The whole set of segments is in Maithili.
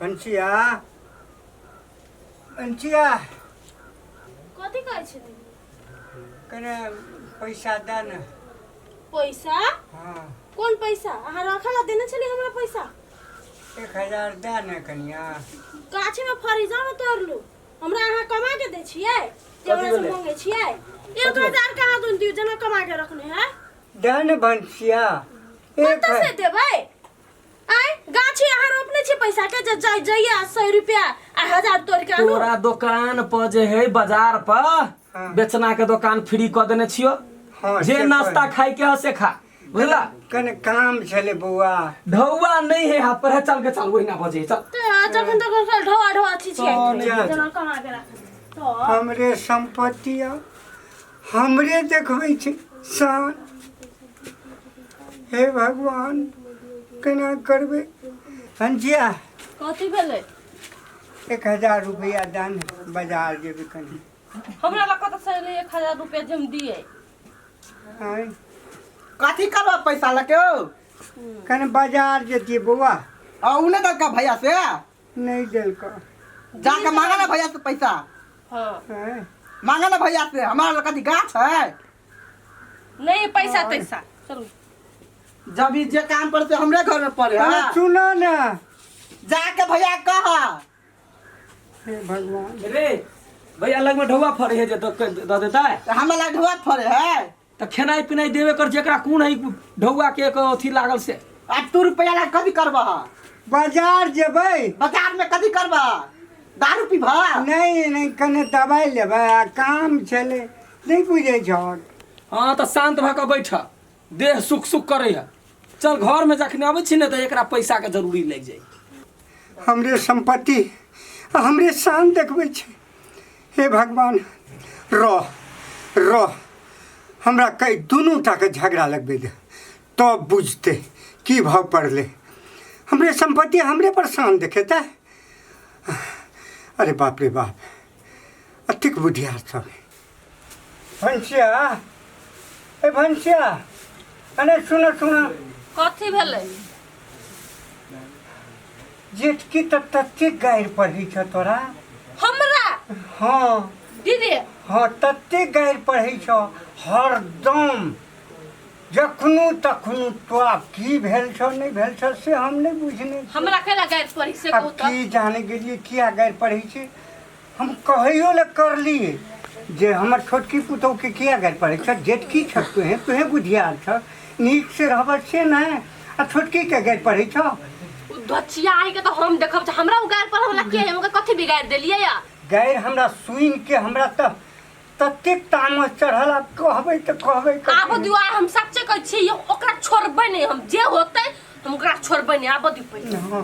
भनसिया, भनसिया। कथी कहै छथिन? कने पैसा दे ने। पैसा? हाँ। कोन पैसा? अहाँ रखऽ ला देने छलियै हमरा पैसा। 1000 दे ने कनिया। गाछी में फरी जाओ ने तोड़लू। हमरा अहाँ कमा के दै छियै जे हमरा से भेलै? मांगै छियै? 1000 कहाँ दून दियौ जेना कमा के रखने है? दे ने भनसिया। एक कतऽ से देबै? आय गाछी अहाँ रोपने छी पैसा के जे जाय जाइए 100 रुपया आ 1000 तोड़ के आनू। तोरा दुकान पर जे है बाजार पर हाँ। बेचना के दुकान फ्री कऽ देने छियो। हाँ, जे से नाश्ता कह। खाय के है से खा, बुझला? कने काम छलै बौआ। ढौआ नहीं है हाथ पर है, चल के चल वही ना बजे चल। तो जखन तखन खाली ढौआ ढौआ छी छियै तो नहीं जा। जेना कमा के राखल तो हमरे संपत्ति आ हमरे देखबै छै शान। हे भगवान, केना करबै? भनसिया। कथी भेलै? 1000 रुपया दान, बाजार जेबै कनि। हमरा लग कतऽ से एलै 1000 रुपया जे हम दियै? आँय? कथी करबा पैसा लके हो? कनि बाजार जेतियै बौआ। आ उ नहीं देलका भैया से? नहीं देलका। जाके मांगा ना भैया से पैसा। हाँ। आँय? मांगा ना भैया से, हमारा लग कथी गाछ है? नहीं पैसा तैसा चलू। जब ई जे काम पर से हमरे घर में पड़े। अरे हाँ। सुनो ना। जाके भैया कह। हे भगवान। रे भैया लग में ढौआ फरे है जे दऽ देता है। तो हमरा लग ढौआ फरे है। तऽ खेनाइ पिनाइ देबे कर जेकरा कोन है ढौआ के एक अथी लागल से। आ तू रुपया ला कथी करबह? बाजार जेबै। बाजार में कथी करबह? दारू पीबह? नहीं नहीं, कने दवाई लेबै आ काम छलै, नहीं बुझै छह। हाँ तऽ शांत भऽ कऽ बैठ, देह सुख सुख करै है। चल घर में जखने अबै छी ने तऽ एकरा पैसा के जरूरी लागि जाइ। हमरे संपत्ति आ हमरे शान देखबै छै। हे भगवान, रह रह, हमरा कई दुनू टाके झगड़ा लगबै दे तब बुझते की भाव पड़लै। हमरे संपत्ति हमरे पर शान देखेतै। अरे बाप रे बाप, अतिक बुधियार सब। भनसिया, ए भनसिया, अरे सुनो सुनो। कथी भेलै? जेठकी तऽ ततेक गारि पढ़ै छौ तोरा। हमरा? हाँ। दीदी? हाँ, ततेक गारि पढ़ै छौ हरदम, जखनो तखनो। तोरा की भेल छौ नहि भेल छौ से हम नहि बुझने छियौ। हमरा केला गारि पढ़ी से आब कहू तऽ? की जाने गेलियै किया गारि पढ़ै छै। हम कहैयो लए करलियै जे हमर छोटकी पुतोहके किया गारि पढ़ै छह, जेठकी छह तुहे, तुहे बुधियार छह, नीक से रहबह से नहि, आ छोटकीके गारि पढ़ै छह। उ धचिया आइ के तऽ हम देखब जे हमरा उ गारि पढ़ऽ वाला के है, हम ओकरा कथी बिगाड़ि देलियै या? गारि हमरा सुनि के हमरा तऽ ततेक तामस चढ़ल, आब कहबै तऽ कहबै कथी? आबऽ दियौ, आइ हम सच्चे कहै छी यौ, ओकरा छोड़बै नहि हम, जे होतै हम ओकरा छोड़बै नहि, आबऽ दियौ पहिले। हँ,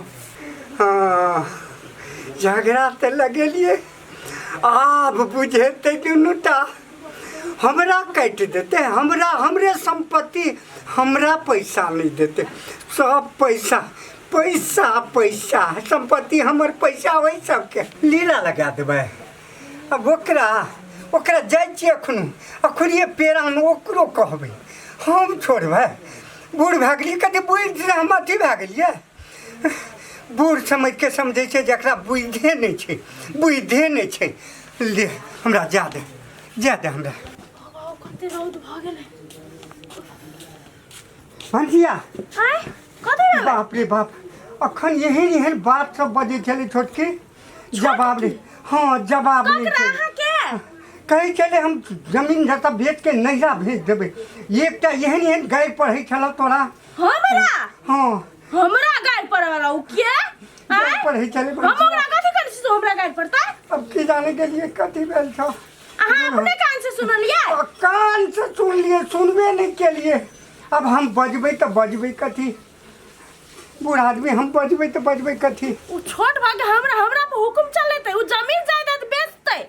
हँ, झगड़ा तऽ लगेलियै, आब बुझेतै दुनू टा, हमरा काटि देतै, हमरा हमरे सम्पत्ति, हमरा पैसा नहि देतै। सब पैसा पैसा पैसा सम्पत्ति हमर पैसा ओहि सबके लीला लगा देबै। आब ओकरा ओकरा जाइ छियै एखनो, अखनिए पेड़ामे ओकरो कहबै। हम छोड़बै? बूढ़ भए गेलियै, कते बूढ़ हम अथी भए गेलियै। बूढ़ समझिके समझै छै जकरा बुधिए नहि छै, बुधिए नहि छै। ले हमरा जा दे, जा दे हमरा। कते रौद भऽ गेलै। भनसिया। आँय, कथी भेलै? बाप रे बाप, अखन एहन एहन बात सब बजै छलै छोटकी, जवाब नहि। हाँ, जवाब नहि ककरा? छै। अहाँके कहै छलै हम जमीन जतऽ बेच के नैहरा भेज देबै। एकटा एहन एहन गारि पढ़ै छलौ तोरा। हमरा? हाँ। हमरा गारि पढ़े वाला उ के? गारि आँय? पढ़ै छलै। हम ओकरा कथी करै छी हमरा गारि पढ़ता? अब की जाने के लिए कथी भेल छौ। अहाँ अपने कान से सुनलियै? आ, कान से सुनलियै, सुनबे नहि केलियै। अब हम बजबै तऽ बजबै कथी? बूढ़ आदमी हम, बजबै तऽ बजबै कथी? उ छोट भाई के हमरा हमरा पर हुकुम चलेतै? उ जमीन जायदाद बेचतै?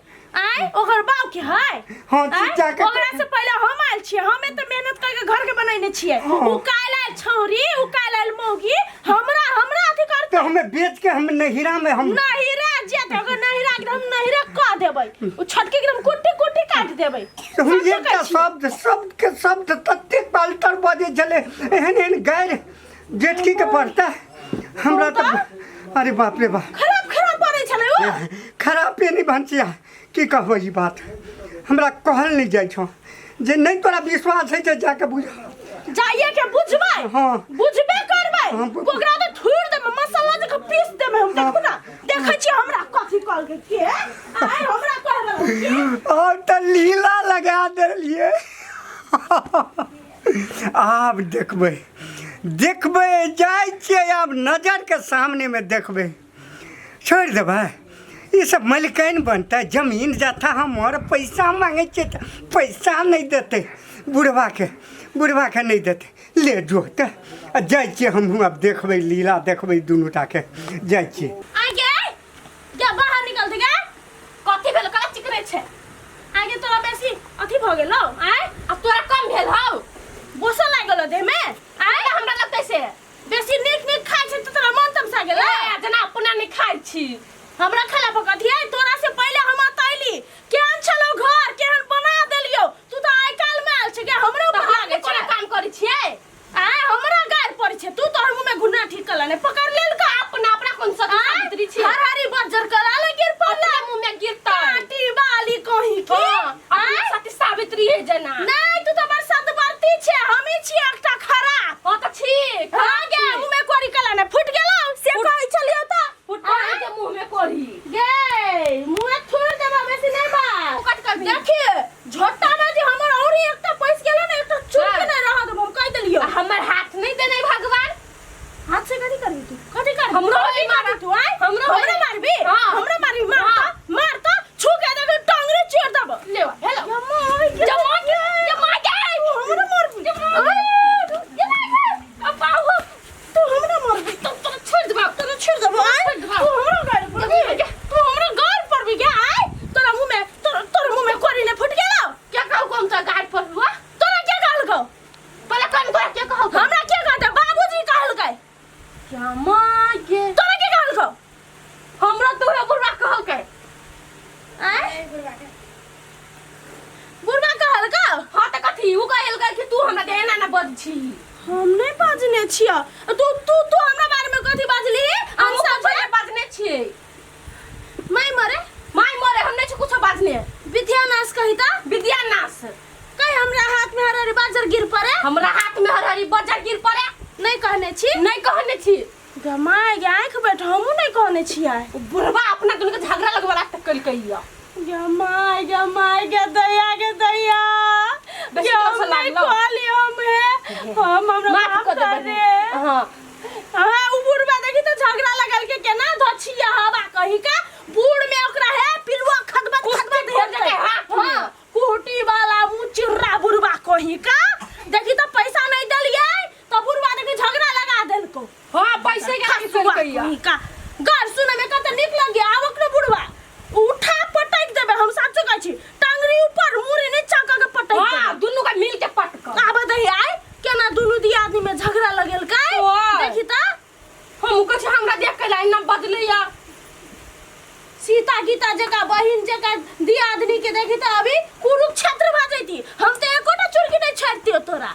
आय, ओकर बाप के है? हाँ, आँय? चचा के। ओकरा से पहले हम आयल छियै, हम एते मेहनत करके घर के बनैने छियै। हाँ। उ काल्हि आयल छौरी, उ काल्हि आयल मौगी, हमरा हमरा अथी करतै? तऽ हमे बेच के हम नहिरा में हम नहिरा जेतै, ओकर नहिरा के हम नहिरा कह देबै, उ छोटकी के हम कुट्टी कुट्टी काटि देबै। हम सब एकटा कहै छियै। शब्द शब्द के शब्द ततेक पाल्टर बजै छलै, एहन एहन गारि। जेठकी के पड़तै हमरा तऽ अरे बाप रे बाप। खराब खराब पड़ै छलै ओ। खरापे नहि भनसिया, की कहबो ई बात हमरा कहल नहि जाइ छौ। जे नहि तोरा विश्वास है जे जाके बुझ जाइए के बुझबै। हाँ। बुझबे करबै। हाँ, ओकरा तऽ थूर देबै, मसाला जकाँ पीस देबै हम। देखू ना, देखै छियै हमरा कथी कहलकै के आइ हमरा कहै बला के। और तऽ लीला लगा देलियै। आब देखबै देखबै जाइ छियै, आब नजरके सामनेमे देखबै। छोड़ि देबै ई सब मलिकाइन बनतै, जमीन जथा हमर, पैसा मांगै छियै तऽ पैसा नहि देतै, बुढ़बाके बुढ़बाके नहि देतै। ले जो तऽ आ जाइ छियै हमहूँ, आब देखबै लीला देखबै दुनू टाके जाइ छियै। आगे जा बाहर निकल दे गे। कथी भेल, कला चिकरै छै? आगे तोरा बेसी अथी भऽ गेलौ आय। आ तोरा कम भेल हौ? बोसऽ लागि गेलौ देहमे आय? हमरा लगतै से बेसी नीक नीक खाइ छै तऽ तोरा मन तमसा गेलै। ए, जेना अपना नहि खाइ छी। हमरा खाला पर कथी है? तोरा से पहिले हम अतैली, केहन छलौ घर केहन बना देलियौ। तू तऽ आइ काल्हि में आयल छै के हमरे तऽ ऊपर हम लागै कोना छै। काम करै छियै? आय हमरा गारि पड़ै छै, तू तोहर मुँह में घुन्ना ठीक कला ने पकड़ लेल का। अपना अपना कोन सती सावित्री छी? हर हरी बज्जर करा ले गिर पड़ला। अपना मुँह में गिरतै। काटी वाली कहीं की। हाँ, अपना आय? सती सावित्री है जना। नहीं तू तो हमर सतवर्ती छे, हमी छी एकटा खराब। हाँ तऽ छी। हाँ गे, मुँह में कोरी कला ने फुट गेलौ से कहै छलियौ तऽ। फुटल के मुँह में कोरी। गे मुँह थोड़ देबा बेसी नहीं बा। कट कर भी। देखिए झोटा में जे हमर और एकटा पैस गेलो ने, एकटा चुप हाँ। नहीं रह देबो, हम कह देलियौ। आ हमर हाथ नहीं देने भगवान। हाथ से कथी करबी तू? कथी करबी? हमरो कथी है मारबी तू आय? हमरो हमरो है। मारबी? हाँ। हमरो मारबी? मार हाँ। त, मार त, छू के देखी टांगरे चीर देबो। ले आ, हेलो। जमा के जमा के, जमा के। तू हमरो मारबी? जमा के। अब आओ। तू हमरा मारबी? तो तोरा छोड़ देबो। तोरा छोड़ देबो आय? छोड़ देबो। तू हमरो गाल पर, तू हमरो गाल पर भी गे आय? तोरा मुंह में तोरा तोर मुंह में कोरी ने फुट गेलो। क्या कहू कम तो गाड़ पर हुआ? तोरा के कहल गो? पहले कौन तोरा के कहू? हमरा के कहते? बाबूजी कहल गए। जमा के। तोरा के कहल गो? हमरा तोरा बुढ़वा कहल के। आय बुढ़वा कहल गो? हाँ तऽ कथी उ कहल के कि तू हमरा देना ना बज छी। हम नहीं बाजने छिया। तू तू तू हमरा बारे में कथी बाजली? हम हम सब कुछो नहीं बाजने छियै। माय मरे, माय मरे, हम नहीं छी कुछो बाजने। विद्यानाश कही ता? विद्यानाश कहीं हमरा हाथ में हरहरी बाजर गिर पड़े? हमरा हाथ में हरहरी बजर गिर पड़े। नहीं कहने छी? नहीं कहने छी। गमाय गे आँख बैठ, हमहूँ नहीं कहने छियै। उ बुढ़वा अपना दुनू के झगड़ा लगवा तक कलकै या। गमाय गे माय गे दया गे दया। बेसी गे हम जोर से नहीं लागलौ। कहलियै हम हे, हम हमरा माफ माफ कऽ कर दे दे। हाँ हाँ उ बुढ़वा देखी तो झगड़ा लगल के केना धछिया हवा कही का बूढ़ में ओकरा है पिलुआ खदबत कुश्ती खदबत फोड़ देतै हेतै। हाथ में। हाँ कुहटी वाला मुँह चिर्रा बुढ़वा कही का देखी तो पैसा नहीं देलियै तो बुढ़वा देखी झगड़ा लगा देलको। हाँ पैसे के खातिर खसुआ कलकै या। कही का घर सुने में कते नीक लगे। आवक ने बुढ़वा उठा पटक देबे, हम साचो कहै छी, टांगरी ऊपर मुड़ी नीचा क के पटक हाँ देबे। दुनू के मिल के पटक। आबे दही आय केना दुनू दियादनी में झगड़ा लगेलकै। ओय। देखी त हम कहै छी हमरा देख के लाइन ना बदले या। सीता गीता जका बहिन जका दियादनी के देखी त अभी कुरुक्षेत्र भऽ जैती। हम त एकोटा चुरकी नहीं छाड़तियो तोरा।